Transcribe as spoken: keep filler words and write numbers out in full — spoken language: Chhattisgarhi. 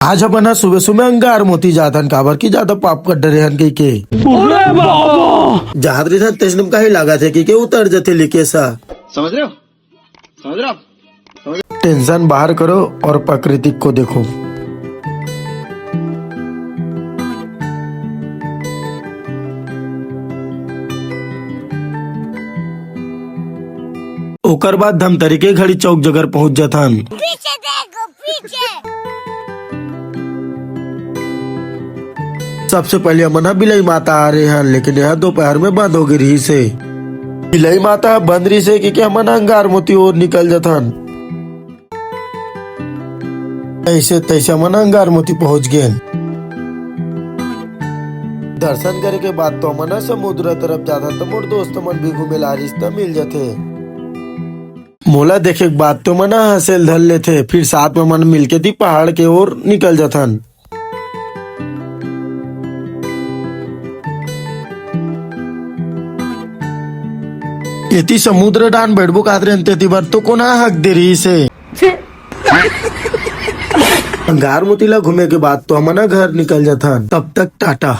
आज अपन ह सुबह सुबह अंगार मोती जाथन, काबर कि ज्यादा पाप कर डरे हन कहिके। जात रहिथन तइसने म काहे लागत हे कहिके उतर जथे लिकेसा। समझ रहे हो? समझ रहे हो आप? टेंशन बाहर करो और प्रकृति को देखो। ओकर बाद धमतरी के घड़ी चौक जगह पहुंच जथन। पीछे देखो, पीछे। सबसे पहले हमन ह बिलई माता आ रहे हन, लेकिन यह दोपहर में बंद हो गई रहिस हे। बिलई माता ह बंद रहिस हे, कहिके हमन अंगार मोती ओर निकल जथन। ऐसे तैसे हमन अंगार मोती पहुंच गेन। दर्शन करे के बाद तो हमन ह समुद्र तरफ जाथन, तो मोर दोस्त मन भी घूमे ला रिश्ता मिल जथे। मोला देखे के बाद तो मन ह हंसे ल धर लेथे, फिर साथ में मन मिलके दी पहाड़ के ओर निकल जथन। एती समुद्र डान बैठबो काहत रेन, तेती बर तो कोन ह हक दे रहिस हे। अंगार मोती ला घूमे के बाद तो हमन ह घर निकल जथन। तब तक टाटा।